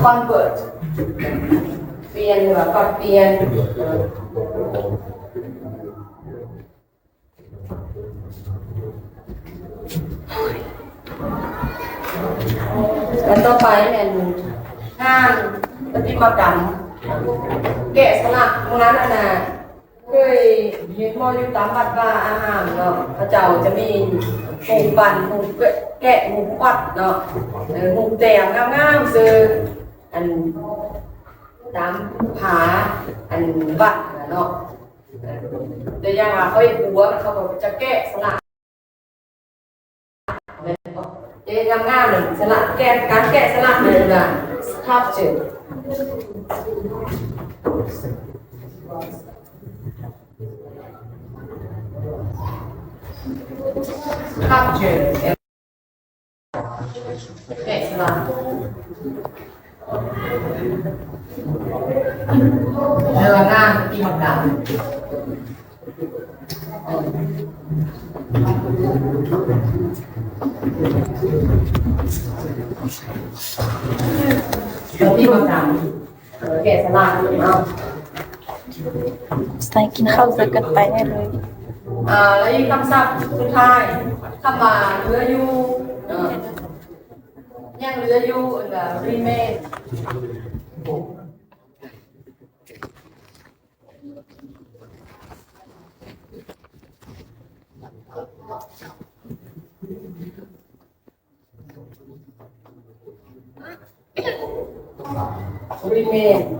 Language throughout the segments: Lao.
convert ປ່ຽນ ຫຼືວ່າປັບປ່ຽນ. ອັນຕໍ່ໄປແມ່ນງານປະຕິມາກຳ ແກະສະຫຼັກ. ມື້ນັ້ນຫັ້ນນະ ເຄີຍເຫັນບໍ່ ຢູ່ຕາມວັດວາອາຮາມເນາະ, ເຂົາເຈົ້າຈະມີຮູບປັ້ນ, ຮູບແກະ, ຮູບຂວັດເນາະ, ເອີ ຮູບແຕ້ມງາມໆ ຊື່ ອັນ ຕາມຜາ ອັນ ວັດຫັ້ນນະເນາະ. ຕົວຢ່າງວ່າເຂົາເຮັດບົວ ເຂົາກໍຈະແກະສະຫຼັກ ແມ່ນບໍ່? ເຮັດງາມໆ ສະຫຼັກ ແກະ ການແກະສະຫຼັກເອີ້ນວ່າ sculpture. Sculpture. ແກະສະຫຼັກ ເລື່ອງງານປະຕິມາກຳ ປະຕິມາກຳ ເອີ ແກະສະຫຼັກເນາະ. ໃສ່ກິນເຂົ້າໃສ່ກັນໄປໄດ້ເລີຍ. ອ່າ ແລ້ວອີກຄຳສັບສຸດທ້າຍ ຄຳວ່າເຫຼືອຢູ່ ເອີ ຍັງເຫຼືອຢູ່ ອັນວ່າ remain. Remain.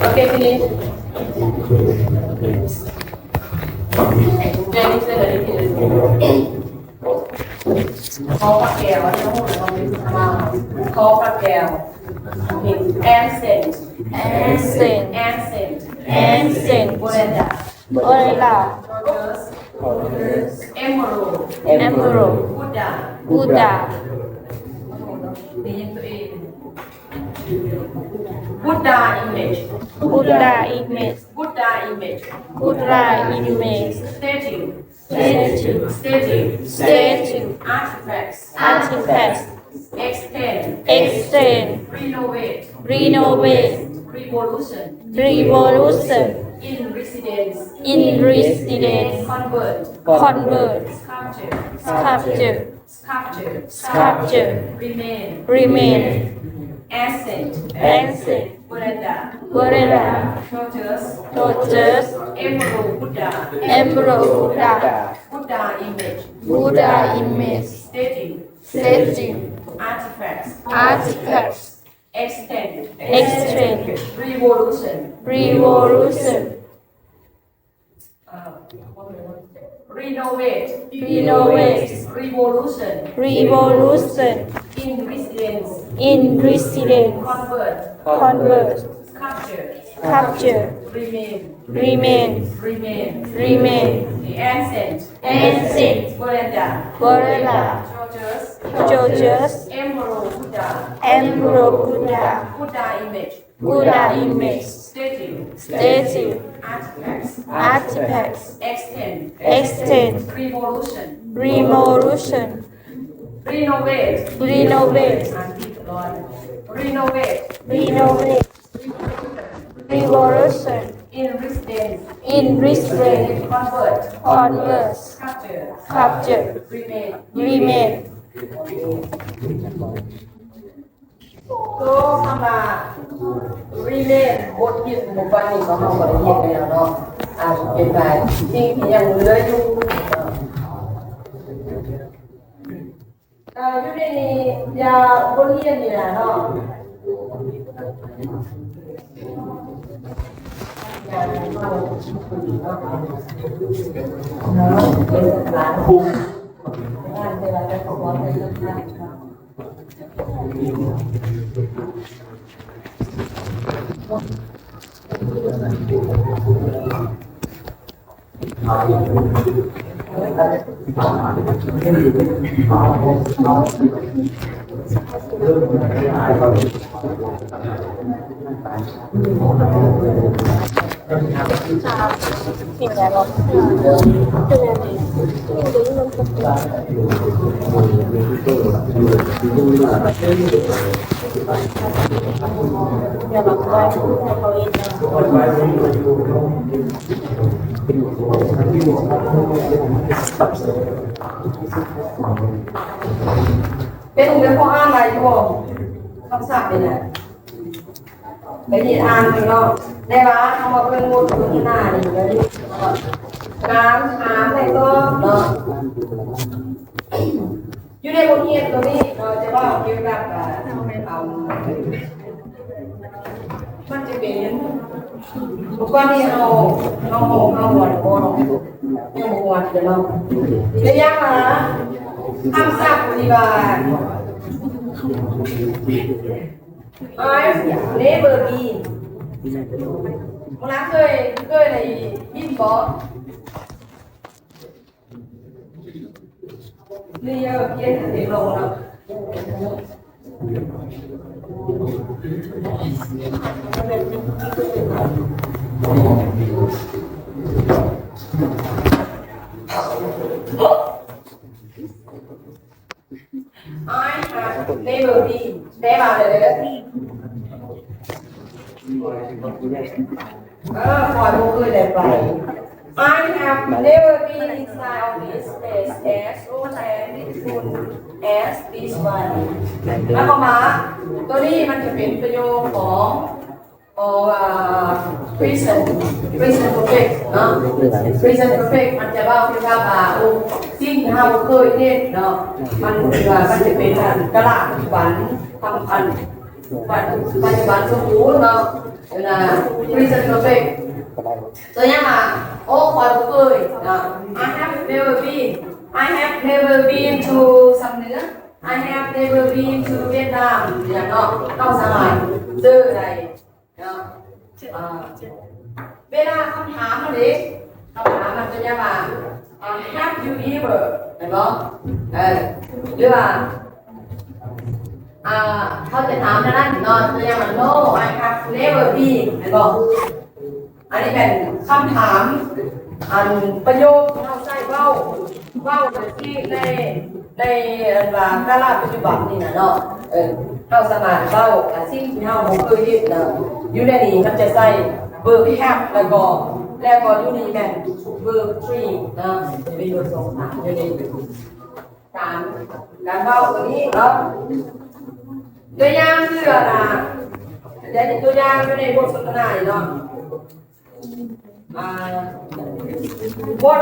Okay, finish. ຂໍພະແກ້ວ ຂໍພະແກ້ວ Ancient. Ancient. Ancient. Ancient. Buddha. Buddha. Emerald. Emerald. Buddha. Buddha. Buddha image. Buddha image. Buddha image. Buddha image. Statue. Statue. Statue. Statue. Artifacts. Artifacts. Extend. Extend. Renovate. Renovate. Revolution. Revolution. In residence. In residence. Convert. Convert. Sculpture. Sculpture. Sculpture. Sculpture. Remain. Remain. Ancient. Ancient. Buddha. Buddha. Tortoise. Tortoise. Emerald Buddha. Emerald Buddha. Buddha image. Buddha image. Statue. Statue. Artifacts. Artifacts. Extend. Extend. Revolution. Revolution. ເອີ renovate. Renovate. Revolution. Revolution. Enrichment. Enrichment. Convert. Convert. Capture. Capture. Remain. Remain. Remain. Remain. Ancient. Ancient. Veranda. Veranda. George's. George's. Emperor Buddha. Emperor Buddha. Buddha image. Buddha image. Statue. Statue. Artifacts. Artifacts. Extend. Extend. Revolution. Revolution. Renovate. Renovate. Renovate. Renovate. Revolution. Enrichment. Enrichment. Convert. Convert. Capture. Capture. Remain. Remain. ໂຕຄຳວ່າ remain ບົດຮຽນໝູ່ປານນີ້ຂອງເຮົາກໍໄດ້ຮຽນໄປແລ້ວເນາະ. ອາ ເປັນໄປ ສິ່ງທີ່ຍັງເຫຼືອຢູ່ ເອີ ຢູ່ໃນນີ້ ຢ່າ ບົດຮຽນນີ້ລະເນາະ. ເປັນ ເປັນພໍອ່ານໄດ້ຢູ່ບໍ່? ຄຳສັບນີ້ນະ ໄປເຮັດອ່ານເບິ່ງເນາະ. ແຕ່ວ່າເຮົາມາເບິ່ງບົດສົນທະນານີ້ ການຖາມ ແລະ ຕອບເນາະ. ຢູ່ໃນບົດຮຽນໂຕນີ້ເນາະ ຈະເວົ້າກ່ຽວກັບ ອາ ອາ ມັນຈະເປັນ ທຸກວັນນີ້ເຮົາ ເຮົາ ເຮົາ ເຮົາມ່ວນບໍ່? ຍັງບໍ່ມ່ວນເດີເນາະ. ຕົວຢ່າງວ່າ ຄຳສັບທີ່ວ່າ I've never been ເວລາເຄີຍ ເຄີຍໄດ້ຍິນບໍ່? ນີ້ເອີ ຂຽນໃຫ້ເດັກລອງເນາະ. I have never been ແປວ່າເດີ ເອີ ຂ້ອຍບໍ່ເຄີຍໄດ້ໄປ. I have never been inside of this place as old and beautiful as this one. ໝາຍຄວາມວ່າ ໂຕນີ້ມັນຈະເປັນປະໂຫຍກຂອງ ຂອງ ອ່າ present present perfect ເນາະ. Present perfect ມັນຈະເວົ້າກ່ຽວກັບວ່າ ໂອ້ ສິ່ງທີ່ເຮົາເຄີຍເຮັດເນາະ ມັນ ມັນຈະເປັນ ອັນ ກາລະປັດຈຸບັນ ທຳ ອັນ ປັດ ປັດຈຸບັນສົມບູນເນາະ. ເວລາ present perfect ຕົວຢ່າງວ່າ ໂອ້ ຂ້ອຍບໍ່ເຄີຍເນາະ. I have never been I have never been to ຊຳເໜືອ. I have never been to Vietnam ຢ່າງເນາະ. ເຮົາສາມາດເຈີໄດ້ເນາະ. ອ່າ ເວລາຄຳຖາມມັນເດ ຄຳຖາມມັນຕົວຢ່າງວ່າ ອ່າ Have you ever ແມ່ນບໍ່? ເອີ ຫຼືວ່າ ອ່າ ເຮົາຈະຖາມແນວນັ້ນເນາະ ຕົວຢ່າງວ່າ No, I have never been ແມ່ນບໍ່? ອັນນີ້ແມ່ນຄຳຖາມ ອັນປະໂຫຍກທີ່ເຮົາໃຊ້ເວົ້າ ເວົ້າໂດຍທີ່ໃນ ໃນ ອັນວ່າກາລະປັດຈຸບັນນີ້ນະເນາະ. ເອີ ເຮົາສາມາດເວົ້າ ອາ ສິ່ງທີ່ເຮົາບໍ່ເຄີຍເຮັດນະ ຢູ່ໃນນີ້ມັນຈະໃຊ້ verb have ແລ້ວກໍ ແລ້ວກໍຢູ່ນີ້ແມ່ນ verb three ນະ ຈະມີ verb ສອງ ສາມ ຢູ່ໃນ ການ ການເວົ້າຕົວນີ້ເນາະ. ຕົວຢ່າງຄື ອັນນະ ຕົວຢ່າງຢູ່ໃນບົດສົນທະນານີ້ເນາະ ອ່າ ບົດ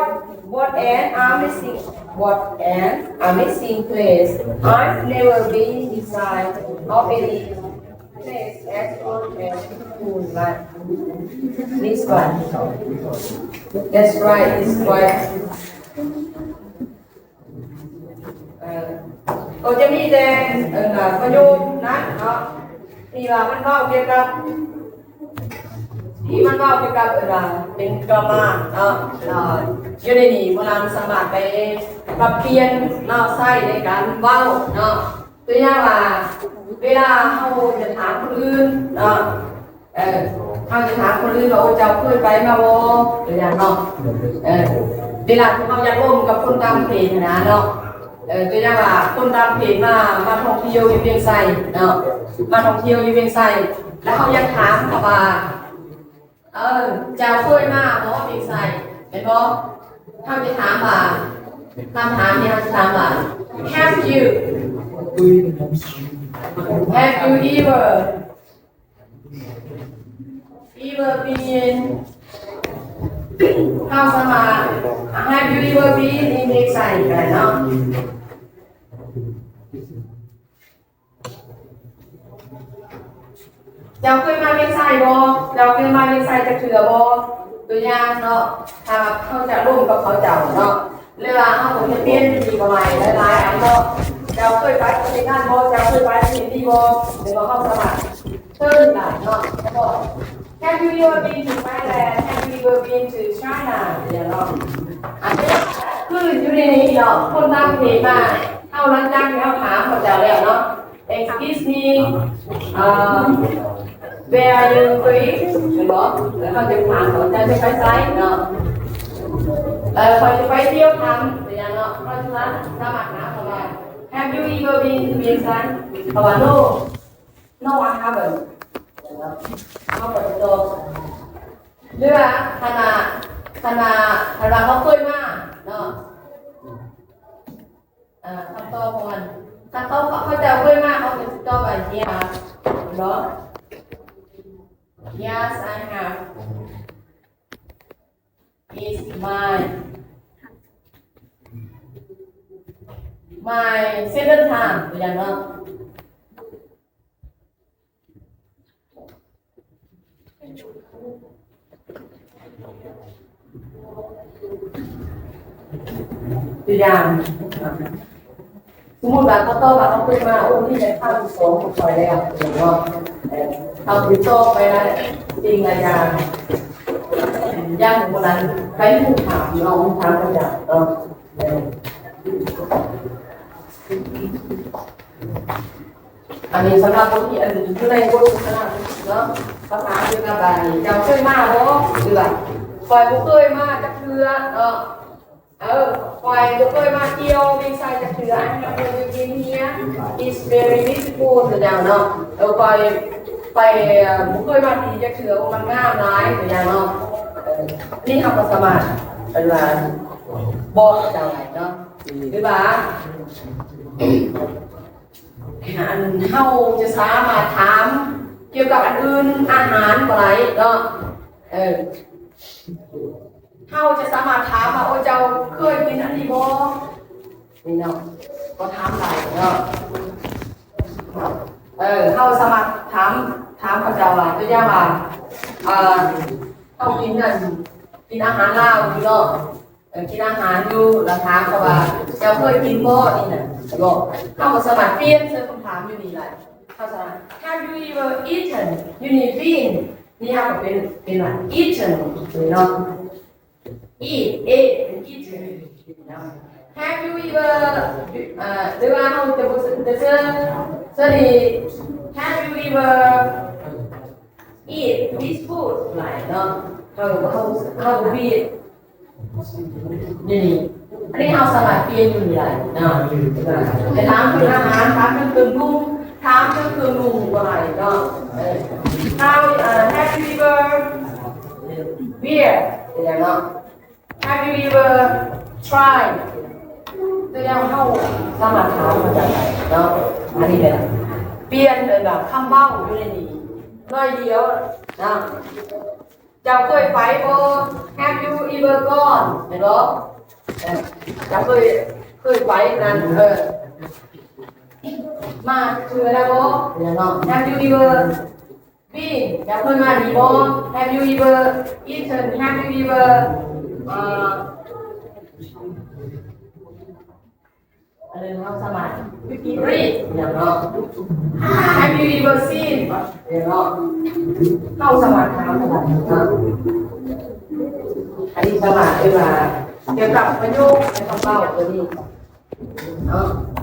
What an amazing, what an amazing place. I've never been inside of any place as old as school like this one. That's right, it's quite ເອີ ກໍຈະມີແຕ່ ເອີ ປະໂຫຍກນັ້ນເນາະ ທີ່ວ່າມັນເວົ້າກ່ຽວກັບ ທີ່ມັນເວົ້າກ່ຽວກັບ ເອີ ວ່າເປັນກຣາມາເນາະ ເອີ ຢູ່ໃນນີ້ພວກເຮົາສາມາດໄປປັບປ່ຽນເນາະ ໃຊ້ໃນການເວົ້າເນາະ ຕົວຢ່າງວ່າ ເວລາເຮົາຈະຖາມຄົນອື່ນເນາະ ເອີ ເຮົາຈະຖາມຄົນອື່ນວ່າ ໂອ້ ເຈົ້າເຄີຍໄປມາບໍ່? ຕົວຢ່າງເນາະ ເອີ ເວລາທີ່ເຮົາຢາກລົມກັບຄົນຕ່າງປະເທດຫັ້ນນະເນາະ ເອີ ຕົວຢ່າງວ່າຄົນຕ່າງປະເທດມາ ມາທ່ອງທ່ຽວຢູ່ວຽງໄຊເນາະ ມາທ່ອງທ່ຽວຢູ່ວຽງໄຊ ແລ້ວເຮົາຢາກຖາມເຂົາວ່າ ເອີ ເຈົ້າເຄີຍມາບໍ່ວຽງໄຊ? ແມ່ນບໍ່? ເຮົາຈະຖາມວ່າ ຄຳຖາມທີ່ເຮົາຈະຖາມວ່າ Have you, have you ever Ever been ເຮົາສາມາດ Have you ever been in ວຽງໄຊ ກໍໄດ້ເນາະ ເຈົ້າເຄີຍມາວຽງໄຊບໍ່? ເຈົ້າເຄີຍມາວຽງໄຊຈັກເທື່ອບໍ່? ຕົວຢ່າງເນາະ ຖ້າເຮົາຈະລົມກັບເຂົາເຈົ້າເນາະ ຫຼືວ່າເຮົາກໍຈະປ່ຽນວິທີກະໄໝຫຼາຍໆອັນເນາະ ເຈົ້າເຄີຍໄປປະເທດນັ້ນບໍ່? ເຈົ້າເຄີຍໄປປະເທດນີ້ບໍ່? ຫຼືວ່າເຮົາສາມາດເຊີນໄດ້ເນາະ ແລ້ວກໍ Have you ever been to Thailand? Have you ever been to China? ຢ່າງເນາະ ອັນນີ້ຄືຢູ່ໃນນີ້ເນາະ ຄົນຕ່າງປະເທດມາ ເຮົາຫຼັງຈາກທີ່ເຮົາຖາມເຂົາເຈົ້າແລ້ວເນາະ Excuse me, uh, where are you going? ແມ່ນບໍ່? ແລ້ວເຮົາຈະຖາມເຂົາເຈົ້າຈະໄປໃສເນາະ ເອີ ຂ້ອຍຈະໄປທ່ຽວຖ້ຳ ຢ່າງເນາະ ເຮົາຈະສາມາດຖາມເຂົາວ່າ Have you ever been to ວຽງຈັນ? ເຂົາວ່າ No, no, I haven't. ເຮົາກໍຈະຕອບ ຫຼືວ່າຄັນວ່າ ຄັນວ່າ ຄັນວ່າເຂົາເຄີຍມາເນາະ ເອີ ຄຳຕອບຂອງມັນ ຄັນເຂົາ ເຂົາເຈົ້າເຄີຍມາ ເຂົາກໍຈະຕອບວ່າ Yes ເນາະ Yes, I have. It's my, my second time ຕົວຢ່າງເນາະ ຕົວຢ່າງ ສົມມຸດວ່າເຂົາຕອບວ່າເຂົາເຄີຍມາ ໂອ້ ນີ້ແມ່ນຄັ້ງທີສອງຂອງຂ້ອຍແລ້ວເນາະ ເອີ ເຮົາຖືກຕອບໄປຫຼາຍສິ່ງຫຼາຍຢ່າງ ຢ່າງຄົນນັ້ນໄປຮູ້ຖາມເນາະ ຮູ້ຖາມເຂົາເຈົ້າເນາະ ເອີ ອັນນີ້ສຳລັບຄົນທີ່ ອັນ ຢູ່ໃນບົດສົນທະນາເນາະ ເຂົາຖາມກ່ຽວກັບວ່າ ເຈົ້າເຄີຍມາບໍ່? ຫຼືວ່າ ຂ້ອຍບໍ່ເຄີຍມາຈັກເທື່ອເນາະ ເອີ ຂ້ອຍບໍ່ເຄີຍມາທ່ຽວວຽງໄຊຈັກເທື່ອ I have never been here. It's very beautiful ຕົວຢ່າງເນາະ ເອີ ຂ້ອຍ ຂ້ອຍ ເອີ ບໍ່ເຄີຍມາທີ່ນີ້ຈັກເທື່ອ ໂອ້ ມັນງາມຫຼາຍ ຕົວຢ່າງເນາະ ເອີ ນີ້ເຮົາກໍສາມາດ ເອີ້ນວ່າ ບອກເຂົາເຈົ້າໄດ້ເນາະ ຫຼືວ່າ ອັນ ເຮົາຈະສາມາດຖາມກ່ຽວກັບອັນອື່ນ ອາຫານກໍໄດ້ເນາະ ເອີ ເຮົາຈະສາມາດຖາມວ່າ ໂອ້ ເຈົ້າເຄີຍກິນອັນນີ້ບໍ່? ນີ້ເນາະ ກໍຖາມໄດ້ເນາະ ເອີ ເຮົາສາມາດຖາມ ຖາມເຂົາເຈົ້າວ່າ ຕົວຢ່າງວ່າ ເອີ ເຮົາກິນອັນ ກິນອາຫານລາວຢູ່ເນາະ ເອີ ກິນອາຫານຢູ່ ແລ້ວຖາມເຂົາວ່າ ເຈົ້າເຄີຍກິນບໍ່? ນີ້ນະ ເນາະ ເຮົາກໍສາມາດປ່ຽນເຊິ່ງຄຳຖາມຢູ່ນີ້ໄດ້ ເຮົາສາມາດ Have you ever eaten? ຢູ່ນີ້ been ນີ້ເຮົາກໍເປັນ ເປັນວ່າ eaten ເນາະ eat, ate, and eaten ເນາະ Have you ever ເອີ ຫຼືວ່າເຮົາຈະບໍ່ ຈະເຊີນ ເຊີນອີກ Have you ever eat this food ຫຼາຍເນາະ ເຮົາ ເຮົາ ເຮົາ eat ນີ້ ອັນນີ້ເຮົາສາມາດປ່ຽນຢູ່ນີ້ໄດ້ເນາະ ຈະຖາມເຖິງອາຫານ ຖາມເຖິງເຄື່ອງດື່ມ ຖາມເຖິງເຄື່ອງນຸ່ງກໍໄດ້ເນາະ ເອີ How, uh, have you ever wear ເນາະ Have you ever tried? ຕົວຢ່າງເຮົາສາມາດຖາມເຂົາເຈົ້າໄດ້ເນາະ ອັນນີ້ແມ່ນປ່ຽນເປັນແບບຄຳເວົ້າຢູ່ໃນນີ້ໜ້ອຍດຽວເນາະ ເຈົ້າເຄີຍໄປບໍ່? Have you ever gone? ແມ່ນບໍ່? ຈະເຄີຍ ເຄີຍໄປນັ້ນ ເອີ ມາເທື່ອແລ້ວບໍ່? ເນາະ Have you ever been? ຈະເຄີຍມານີ້ບໍ່? Have you ever eaten? Have you ever ເອີ ອັນນີ້ເຮົາສາມາດ read ເນາະ Have you ever seen ເນາະ ເຮົາສາມາດຖາມໄດ້ ອັນນີ້ສາມາດເອີ້ນວ່າກ່ຽວກັບປະໂຫຍກ ແລະ ຄຳເວົ້າຕົວນີ້ເນາະ.